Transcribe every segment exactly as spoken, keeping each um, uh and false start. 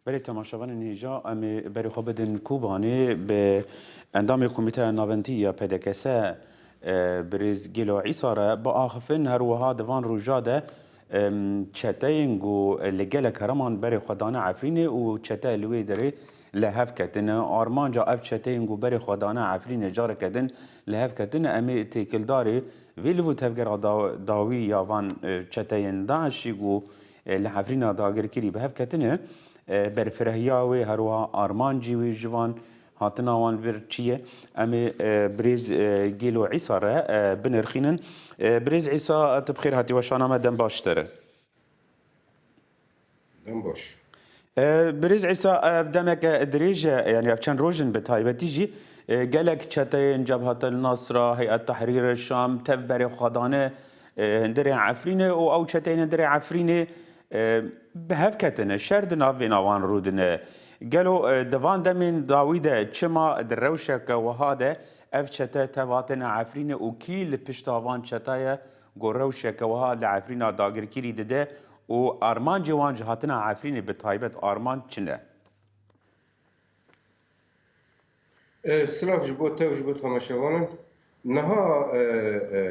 Belê, temaşevanên hêja, em ê berê xwe bidin Kobanê, bi endamê Komîteya Navendî ya P D K S, e, birêz Gêlo Îsa re biaxifin. Her wiha di van roja de, em, çeteyên ku li gelek hereman berê xwe dane Efrînê û çete li wê derê li hev ketine. Armanca ev çeteyên ku berê xwe dane Efrînê careke din li hev ketine. Em ê têkildarê vê liv û tevgera da-, dawî ya van, e, çeteyên DAIŞ'î ku, e, li Efrîna dagirkirî bi hev ketine, e, berfirehiya wê, her wiha armancî wê ji van, hatina wan vir çi ye? Em ê, e, birêz, e, Gêlo Îsa re, e, binirxînin. E, birêz Îsa, tu bi xêr hatî, weşana me, dem baş ji te re. Dem baş. E, birêz Îsa, ev demeke dirêj e, yanî ev çend roj in bi taybetî jî, e, gelek çeteyên Cebhet el Nasra, Heyet Tehrîr el Şam, tev berê xwe dane, e, hundirê Efrînê û ew çeteyên hundirê Efrînê, e, bi hev ketine. Şer di nav vêna wan rûdine. Gelo, e, di van demên dawî de çima di rewşeke wiha de ev çete tev hatine Efrînê û kî li pişta van çete ye ku rewşeke wiha li Efrîna dagirkirî dide û armancê wan ji hatina Efrînê bi taybet armanc çi ne? E, silav ji bo te û ji bo temaşevanan. Niha, e, e,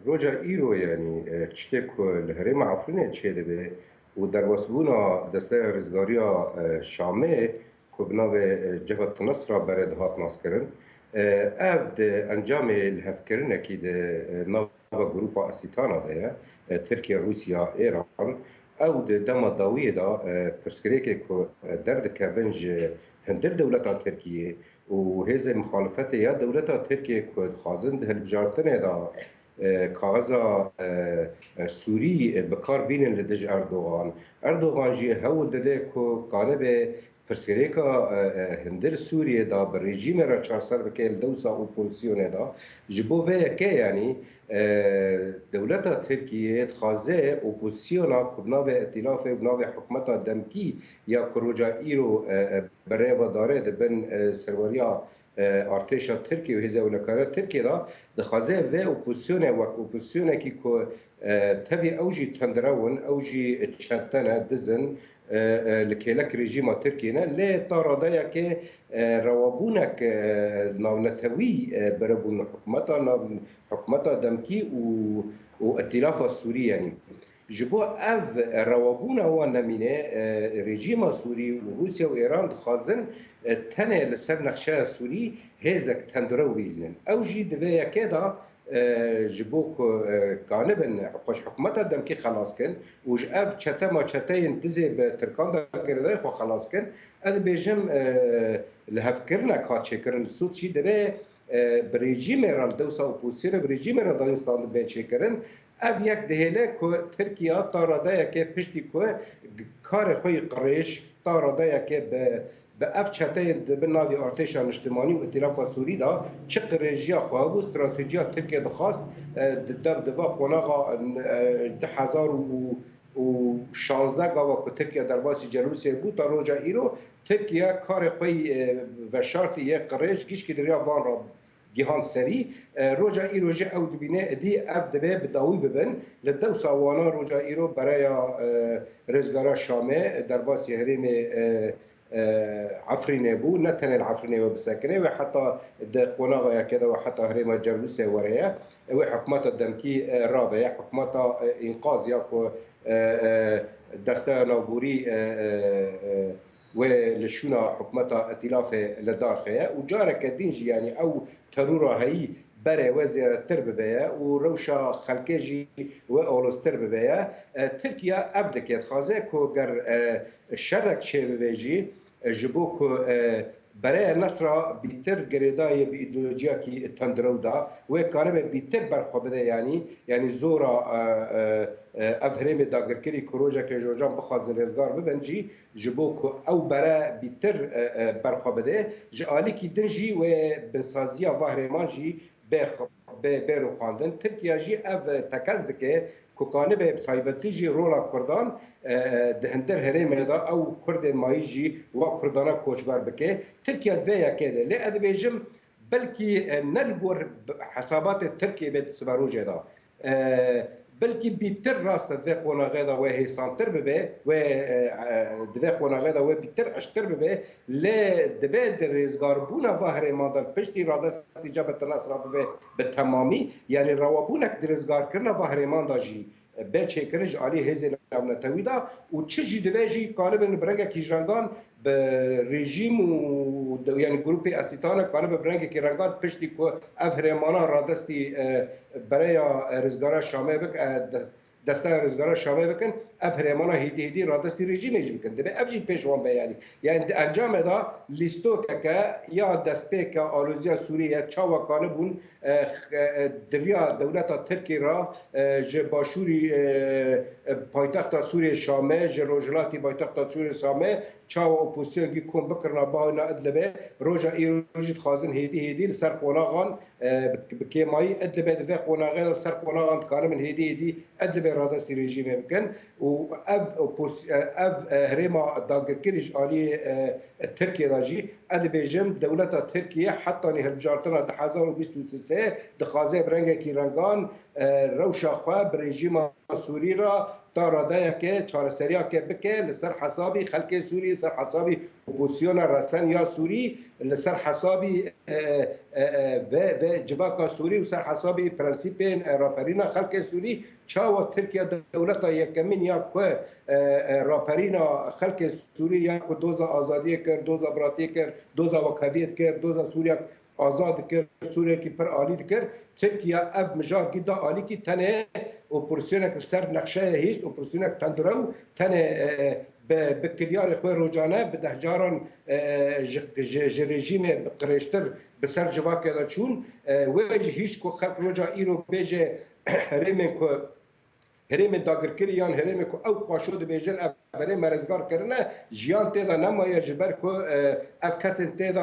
roja îro, yanî, e, tiştê ku li herêma Efrînê çêdibe û derbasbûna Desteya Rizgariya, e, Şamê ku bi navê, e, Cebhet Nusra berê dihat naskirin, e, ev di encamê lihevkirinekî di, e, nava Grupa Esîtana de ye, e, Tirkiye, Rûsya, Îran. Ew di dema dawiyê de, e, pirsgirêkê ku, e, derdikevin ji hundir dewleta Tirkiyê û hêzên mixalifetê ya dewleta Tirkiyê ku dixwazin di hilbijartinê de, e, kaxiza, e, e, Sûrî, e, bi kar bînin li dij Erdogan. Erdogan jî hewl dide ku kanibe pirsgirêka, e, e, hundir Sûriyê de bi rejîmê re çarser bike li dewsa opozisyonê de. Ji bo vê yekê, yanî, e, dewleta Tirkiyê dixwaze opozisyona ku bi navê îtîlafê û bi navê hikûmeta demkî ya ku roja îro, e, e, bi rêve dare di bin, e, serweriya, e, artêşa Tirkiyê û hêza ewlekariya Tirkiyê de, dixwaze vê opozisyonê wek opozisyonekî ku, e, tevî ew jî tundrew in, ew jî çete ne, diz in, e, e, li kêlek rejîma Tirkiyê ne, lê ta radeyekê, e, rewabûnek, e, navnetewî, e, biribûn hikûmeta nav-, hikûmeta demkî û, û îtîlafa Sûrî, yanî. Ji bo ev rewabûna wan nemîne, e, rejîma Sûrî û Rûsya û Îran dixwazin, e, tenê li ser nexşeya Sûrî hêzek tundrew bîlinin. Ew jî di vê yekê de, e, ji bo ku, e, kanibin xwe ji hikûmeta demkî xelas kin û ji ev çete ma çeteyên dizê bi Tirkan de girêdayî xwe xelas kin, ez dibêjim, e, lihevkirinek hat çêkirin. Sûd jî divê, e, bi rejîmê re, li dewsa opozisyonê bi rejîmê re dayîn standin bên çêkirin. Ev yek dihêle ku Tirkiye ta radeyekê piştî ku karê xwe yî qirêj, ta radeyekê bi, bi ev çeteyên di bin navê artêşa niştimanî û îtîlafa Sûrî de çi qirêjiya xwe hebû, stratejiya Tirkiye dixwast, e, di dev diva qonaxa, e, du hezar û û şazdeh gava ku Tirkiye derbasî Cerûsê bû, ta roja îro Tirkiye karê xwe yî, e, veşartî yê qirêj gişkî di riya van re gihand serî. E, roja îro jî ew dibîne, êdî ev divê bi dawî bibin. Li dewsa wana roja îro bereya, e, Rêzgara Şamê derbasî herêmê, e, e, Efrînê bû, ne tenê li Efrînê we bisekine, wê heta di qonaxa yekê de we heta herêma Cerlûsê were ye. Wê hikûmeta demkî, e, rabe ye, hikûmeta, e, înqaz ya ku, e, e, desteya navborî, e, e, e, wê li şûna hikûmeta îtîlafê li dar xeye û careke din jî, yanî ew terora heyî berê we zêdetir bibe ye û rewşa xelkê jî we aloztir bibe ye. E, Tirkiye ev dike, dixwaze ku ger, e, şerek çêbibe jî, e, ji bo ku, e, bereya Nesra bîtir girêdayê bi îdeolojiyakî tundrew da, wê karibe bîtir berxwe bide, yanî, yanî zora, e, e, e, ev herêmê dagirkirî ku rojeke ji rojan bixwazin rêzgar bibin jî, ji bo ku ew bere bîtir, e, e, berxwe bide, ji alîkî din jî wê binsaziya va herêman jî bê, bê, bê rûxandin. Tirkiye jî ev tekez dike ku kanibe bi taybetî jî rola Kurdan, e, e, di hundir herêmê de ew Kurdên mayî jî wa Kurdana koçber bike. Tirkiye di vê yekê de. Lê ez dibêjim, belkî, e, ne li gor b-, hesabatê Tirkiyê bê di siberojê de. E, Belkî bîtir rast e, di vê qonaxê de wê hêsantir bibe, wê, e, e, di vê qonaxê de wê bîtir eşqtir bibe, lê dibe di rêzgarbûna va herêman de piştî radestî Cebhet El Esra bibe bi temamî, yanî rewabûnek di rêzgarkirina va herêman de jî bê çêkirin ji alî hêzên navnetewî de û çi jî divê jî karibin bi rengekî ji rengan bi rejîm û de-, yanî grûpê Esîtane karibe bi rengekî rengan piştî ku ev herêmana radestî, e, bereya, e, Rizgara Şamê bik-, e, de-, desteya Rizgara Şamê bikin, ev herêmana hêdî hêdî radestî rejîmê jî bikin. Divê ev jî pêş wan be yanî. Yanî di encamê de lîstokeke ya destpêke aloziya Sûriyê çawa kanibûn, e, e, e, di riya dewleta Tirkî re, e, ji başûrî, e, e, paytexta Sûriyê Şamê, ji rojhilatî paytexta Sûriyê Şamê, çawa opozîsyonekî kom bikirina bihayna Idlibê, roja îro jî dixwazin hêdî hêdî li ser qonaxan, e, bi, bi kêmayî Idlibê di vê qonaxê de li ser qonaxan dikarin hêdî hêdî Idlibê radestî rejîmê bikin û ev opos-, e, ev, e, herêma dagirkirî ji aliyê, e, Tirkiye de jî, ez dibêjim, dewleta Tirkiye hetanî hilbijartina du hezar û bîst û sê dixwaze bi rengekî rengan, e, rewşa xwe bi rejîma Sûrî re ta radeyeke çareseriyake bike li ser hesabî xelkê Sûrî, li ser hesabî opozîsyona resen ya Sûrî, li ser hesabî, e, e, e, ve, ve civaka Sûrî û ser hesabî prensîpên, e, raperîna xelkê Sûrî. Çawa Tirkiye dewleta yekemîn ya ku, e, e, raperîna xelkê Sûrî ya ku doza azadiyê kir, doza biratiyê kir, doza wekheviyê dikir, doza Sûriya azad dikir, Sûriyekî pir alî dikir. Tirkiye ev mijarkî da alîkî tenê operasyonek li ser nexşeyê hîst, operasyonek tendirew, tenê, e, e, bi, bi kiryarê xwe rojane bi dehcaran, e, e, ji, ji, ji rejîmê bi qirêjtir bi ser civakê de çûn. E, wê jî hîç ku xelk roja îro bêje herêmên ku herêmên dagirkirî yan herêmê ku ew qaşo dibêjin, ev herêm me rizgar kirine, jiyan tê de nemaye, ji ber ku, e, ev kesên tê de,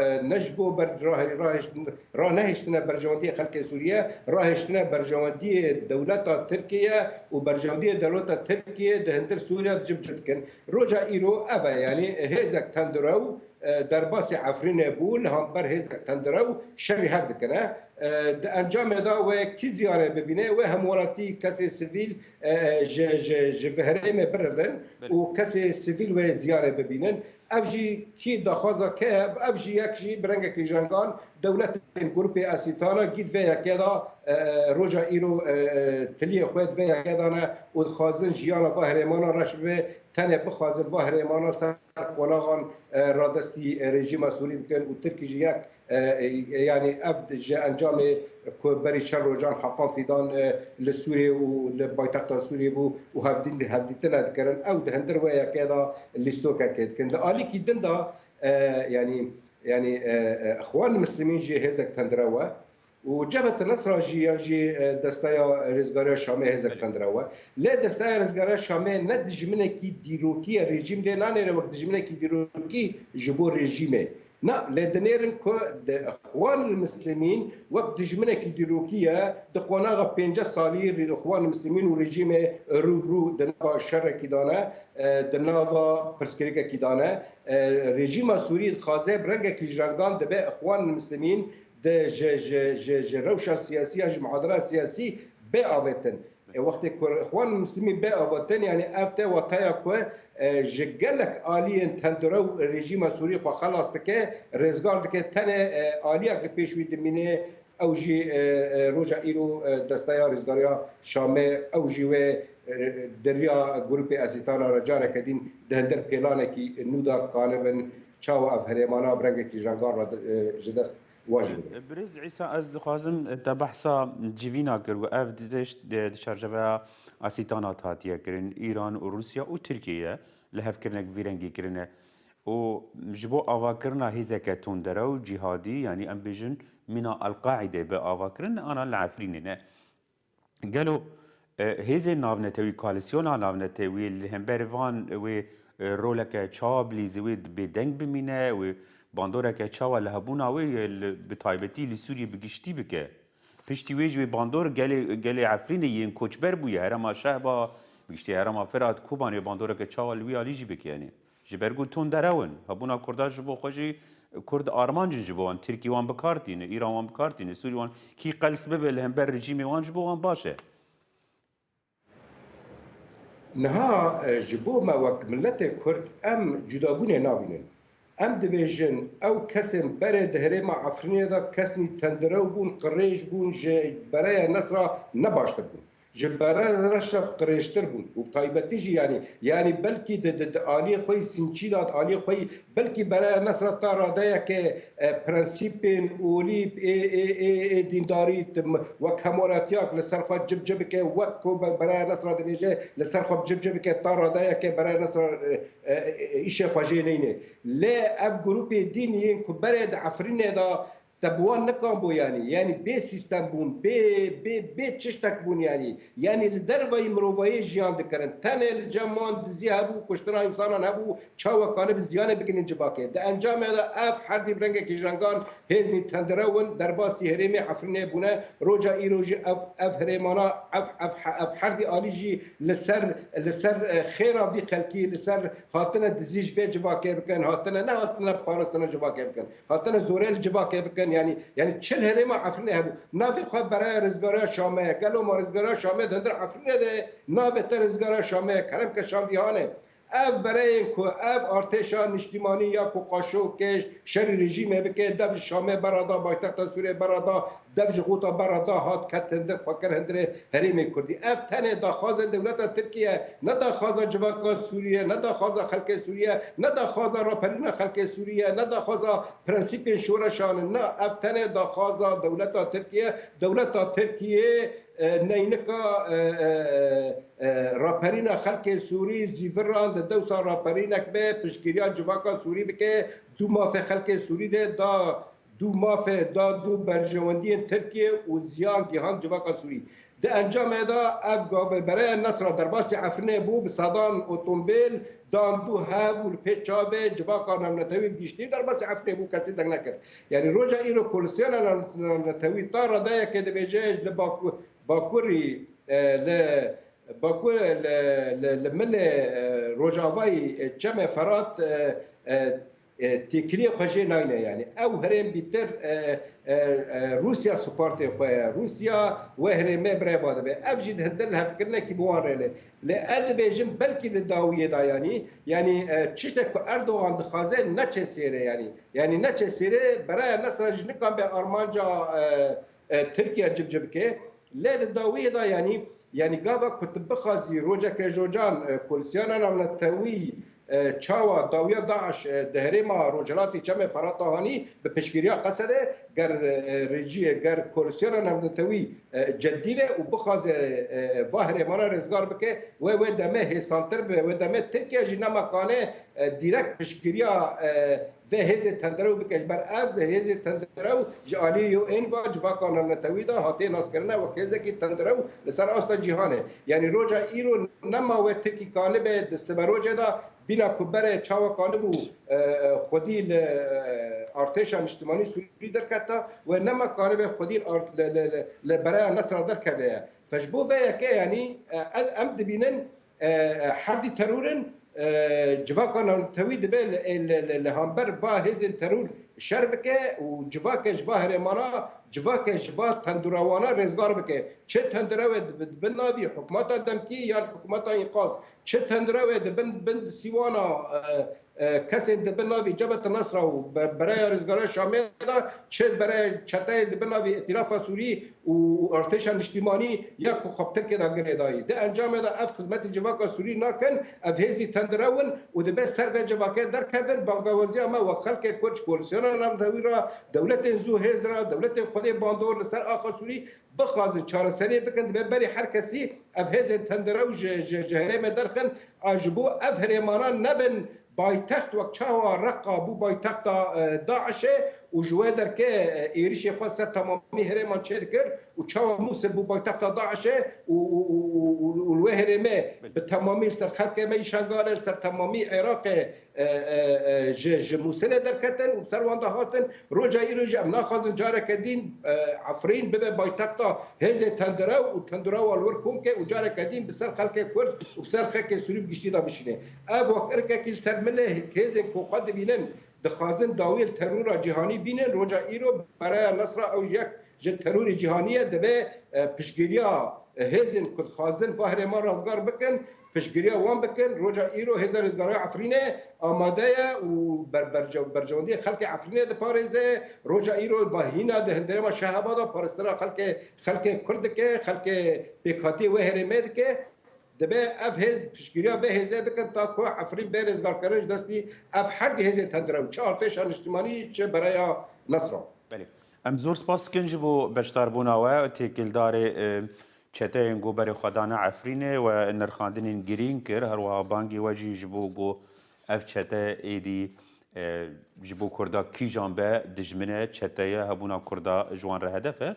e, ne ji bo ber-, rah-, rahêştin-, ranehiştine berjewendiyê xelkê Sûriye, rahêştine berjewendiyê dewleta Tirkiye û berjewendiyê dewleta Tirkiye di hundir Sûriye cib cib dikin. Roja îro ev e, yanî hêzek tendirew, e, derbasî Efrînê bû, li hember hêzek tendirew şerî hev dikine. E, di encamê de wê kî ziyarê bibîne? Wê hemwelatî, kesê sivîl, e, ji, ji, ji vê herêmê birevin Belê. û kesê sivîl wê ziyarê bibînin. Ev jî kî daxwaza ke, ev jî yek jî bi rengekî jengan dewletên grûpê Esîtana gî di vê yekê de, e, roja îro, e, tiliyê xwe di vê yekê de ne û dixwazin jiyana va herêmana reş bibe, tenê bixwazin va herêmana ser qonaxan, e, radestî, e, rejîma Sûrî bikin û Tirkî jî yek, e, e, yanî ev ji encamê ku berî çend rojan Hakan Fîdan, e, li Sûriyê û li paytexta Sûriyê bû û hevdîn-, hevdîtine dikirin. Ew di hundir wê yekê de lîstokekê dikin. Di alîkî din de, e, yanî, yanî, e, e, Ixwan Mislimîn jî hêzek tendirew e. Û Cebhet Nesra jî yan jî, e, Desteya Rêzgariya Şamê hêzek Belê. tendirew e. Lê Desteya Rêzgariya Şamê ne dijminekî dîrokî ye, rejîm lê nanêre wek dijminekî dîrokî ji bo rejîmê. Na, lê dinêrin ku di Ixwan Mislimîn wek dijminekî dîrokî ye, di qonaxa pêncî salî Ixwan Mislimîn û rejîmê rû bi rû di nava şerekî de ne, e, di nava pirsgirêkekî de ne. E, rejîma Sûrî dixwaze bi rengekî ji rengan dibe Ixwan Mislimîn di ji, ji, ji, ji rewşa siyasî ya ji muhadara siyasî bê avêtin. E, wextê ku Ixwan Mislimî bê avêtin, yanî ev tê wataya ku, e, ji gelek aliyên tendirew rejîma Sûrî xwe xelas dike, rêzgar dike, tenê, e, aliyek li pêş wî dimîne, ew jî, e, e, roja îro, e, Desteya Rêzgariya Şamê, ew jî wê, e, di riya grûpê Esîtana re careke din di hundir pêlanekî nû de kanibin çawa ev herêmana bi rengekî ji rengan re, e, ji dest wan jî bidin. Birêz Îsa, ez dixwazim te behsa civîna kir û ev di, di, di çarçoveya Asîtana hatiye kirin, Îran û Rûsya û Tirkiye li hevkirinek vî rengî kirine. Û ji bo avakirina hêzeke tundere û cîhadî, yanî em bêjin mîna El-Qaîdê bi ava kirin, ana li Efrînê ne. Gelo, e, hêzên navnetewî, koalîsyona navnetewî li hember van wê, e, roleke çawa bilîze, wê bêdeng bimîne, wê bandoreke çawa li hebûna wê, e, li, bi taybetî li Sûriyê bi giştî bike? Piştî wê jî wê bandor gelê, gelê Efrînê yên koçber bûye, herêma Şehba, bi giştî herêma Firat, Kobanê bandoreke çawa li wî alî jî bike, yanî? Ji ber ku tunderew in. Hebûna Kurda ji bo xwe jî Kurd armanc in ji bo wan. Tirkî wan bi kar tîne, Îran wan bi kar tîne, Sûrî wan kî qels bibe li hember rejîmê wan ji bo wan baş e. Niha e, ji bo me wek miletê Kurd em cudabûnê nabînin. Em dibêjin ew kesên berê di herêma Efrînê de kesnî tendirew bûn, qirêj bûn, ji bereya Nesra ne baştir bûn. Ji bereya Nesra qirêjtir bûn. Û bi taybetî jî yanî, yanî belkî di, di, di aliyê xwe yî sînçî de, di aliyê xwe yî belkî bereya Nesra ta radeyeke e, prensîpên olî ê, ê, ê, ê dîndarî tim-, wek hemoratiyak li ser xwe cibci bike, wek ku be-, bereya Nesra dibêje li ser xwe cibci bike, ta radeyeke bereya Nesra e, e, e, îşê xwe jê neyne. Lê ev grûpê dîn yên ku berê di Efrînê de te bi wan nikan bo yanî, yanî bê sîstem bûn, bê, bê, bê tiştek bûn yanî. Yanî li dervayî mirovayê jiyan dikirin. Tenê li cem wan dizî hebû, kuştina însanan hebû, çawa kanibe ziyanê bikinin civakê. Di encamê de ev herdî bi rengekî ji rengan hêzên tendirew in, derbasî herêmê Efrînê bûne. Roja îro jî ev, ev herêmana, ev, ev, ev herdî alî jî li ser, li ser, e, xêra vî xelkî, li ser hatine dizî ji vê civakê bikin, hatine, ne hatine parastina civakê bikin. Hatine zorê li civakê bikin, yanî, yanî çil herêma Efrînê hebû. Navê xwe bereya Rizgara Şamê ye. Gelo ma Rizgara Şamê di hundir Efrînê de ye? Navê te Rizgara Şamê ye. Kerem ke Şam vî hane. Ev bereyên ku ev artêşa niştîmanî ya ku qaşo ke şerî rejîmê bike, dev ji Şamê berada, paytexta Sûriyê berada, dev ji Xûta berada hat ket hindir, xwe kir hindirê herêmê Kurdî. Ev tenê daxwaza dewleta Tirkiye, ne daxwaza civaka Sûriye, ne daxwaza xelkê Sûriye, ne daxwaza raperîna xelkê Sûriye, ne daxwaza prensîpên şoreşan in. Na, ev tenê daxwaza dewleta Tirkiye. Dewleta Tirkiye, e, neynika, e, e, e, e, raperîna xelkê Sûrî zîviran di dewsa raperînek be, piştgiriya civaka Sûrî bike, dû mafê xelkê Sûrî de da, dû mafê da dû berjewendiyên Tirkiye û ziyan gihan civaka Sûrî. Di encamê de ev gavê bereya Nesra derbasî Efrînê bû, bi sedan otomobil dan dû hev û li pêş çavê civaka navnetewî bi giştî derbasî Efrînê bû, kesî deng nekir. Yanî roja îro koalisyona navnetewî ta radeyekê dibêje ji li Baku-, Bakurî, e, li Bakur, li, li, li milê, e, rojavayî, e, Çemê Ferat, e, e, e, têkiliyê xwe jê nayne. Yanî ew herêm bîtir, e, e, e, Rûsya supartê xwe ye. Rûsya wê herêmê birêva dibe. Ev jî di hundir lihevkirinekî bi wan re lê. Lê ez dibêjim belkî di dawiyê de yanî, yanî, e, tiştek ku Erdogan dixwaze neçe sêre yanî. Yanî neçe sêre, bereya Nesra jî nikan be armanca, e, e, Tirkiye cibci bike. Lê di dawiyê de yanî, yanî gava ku tu bixwazî rojeke jocan, e, koalisyona navnetewî, e, çawa dawiya DAIŞ, e, di herêma rojhilatî Çemê Ferata hanî bi piştgiriya Qesedê, ger, e, rêciyê, ger koalisyona navnetewî, e, ceddî be û bixwaze, e, e, va herêmana rêzgar bike, wê, wê demê hêsantir be, wê demê Tirkiye jî nema kane, e, dîrekt piştgiriya, e, vê hêzê tendirew bike. Ji ber ev hêzê tendirew ji aliyê U N ve civaka navnetewî de hatiye naskirine wek hêzekî tendirew li ser asta cîhanê. Yanî roja îro nema wê Tirkî kanibe di siberojê de bîna ku berê çawa kanibû, e, e, xwedî li, e, artêşa niştimanî Sûrî derketa, wê nema kanibe xwedî li art-, li, li, li, li bereya Nesra derkeve ye. Fe ji bo vê yekê yanî, e, em, em dibînin, e, e, herdî teror in, e, civaka navnetewî dibe li, li, li, li hember va hêzên teror şer bike û civake ji va herêmana, civake ji va tendurawana rêzgar bike. Çi tendurewê di, di bin navî hikûmeta demkî yan hikûmeta înqaz, çi tendurewê di bin, bin sîwana, e, e, kesên di bin navî Cebhet Nesra û be-, bereya Rêzgara Şamê de, çi bereya çeteyê di bin navî Îtîlafa Sûrî û, û artêşa niştîmanî ya ku xwe bi Tirkiyê de girêdayî. Di encamê de ev xizmetî civaka Sûrî nakin, ev hêzî tendirew in û dibe ser vê civakê derkevin. Bangawaziya me wek xelkê Kurd ji koalisyona navnetewî re, dewletên zû hêz re, dewletên Xwedê bandor li ser axa Sûrî bixwazin çareseriyê bikin, dibe berî her kesî ev hêzên tendirew ji, ji, ji herêmê derxin, a ji bo ev herêmana nebin paytext wek çawa Reqa bû paytexta, e, DAIŞê û ji wê derke, e, êrişê xwe ser temamî herêman çêdikir û çawa Mûsil bû paytexta DAIŞê û, û, û, û, û, û li wê herêmê bi temamî li ser xelkê me yî Şengalê, li ser temamî Iraqê, e, e, e, ji, ji Mûsilê derketin û bi ser wan de hatin. Roja îro jî em naxwazin careke dîn, e, Efrîn bibe paytexta hêzê tendirew û tendirewa li wir kom ke û careke dîn bi ser xelkê Kurd û bi ser xelkê Sûrî bi giştî de bişîne. Ev wek irkekî li ser milê hêzên ku xwe dibînin, dixwazin dawiyê li terora cîhanî bînin. Roja îro bereya Nesra ew yek ji terorê cîhanî ye, dibe, e, piştgiriya, e, hêzên ku dixwazin va herêma rizgar bikin, piştgiriya wan bikin. Roja îro hêza rêzgariya Efrînê amade ye û ber-, berce-, berjewendiyê xelkê Efrînê diparêze. Roja îro bahîna di hundirema Şehabada paristira xelkê, xelkê Kurd dike, xelkê pêkhatiyê wê herêmê dike. Dibe ev hêz piştgiriya vê hêzê bikin ta ku Efrîn bê rêzgarkirin ji destî ev her di hêzê tendire û çi artêşa niştimanî çi bereya Nesra. Belê. Em zor spas dikin ji bo beşdarbûna we, têkildarê, e, çeteyên ku berê xwe dane Efrînê we nirxandinên girîng kir, her wiha bangê we jî ji bo ku ev çete êdî, e, ji bo Kurda kîjan be dijmin e, çete ye, hebûna Kurda ji wan re hedef e.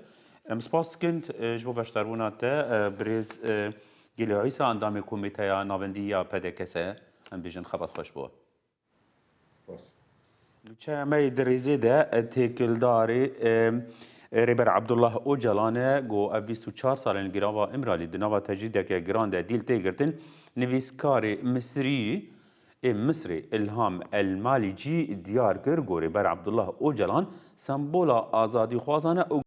Em spas dikin, e, ji bo beşdarbûna te, e, birêz, e, Gilê Îsa, endamê Komîteya Navendî ya P D K S, em bêjin xebat xweş bo. Spas. Nûçeya me yê di rêzê de, e, têkildarê, e, e, Rêber Abdullah Ocalan e, ku ev bîst û çar sal in girava Îmralî di nava tecrîdeke giran de dîl tê girtin. Nivîskarê Misrî ê Misrê Îlham El Malîcî diyar kir ku Rêber Abdullah Ocalan sembola azadîxwazan e û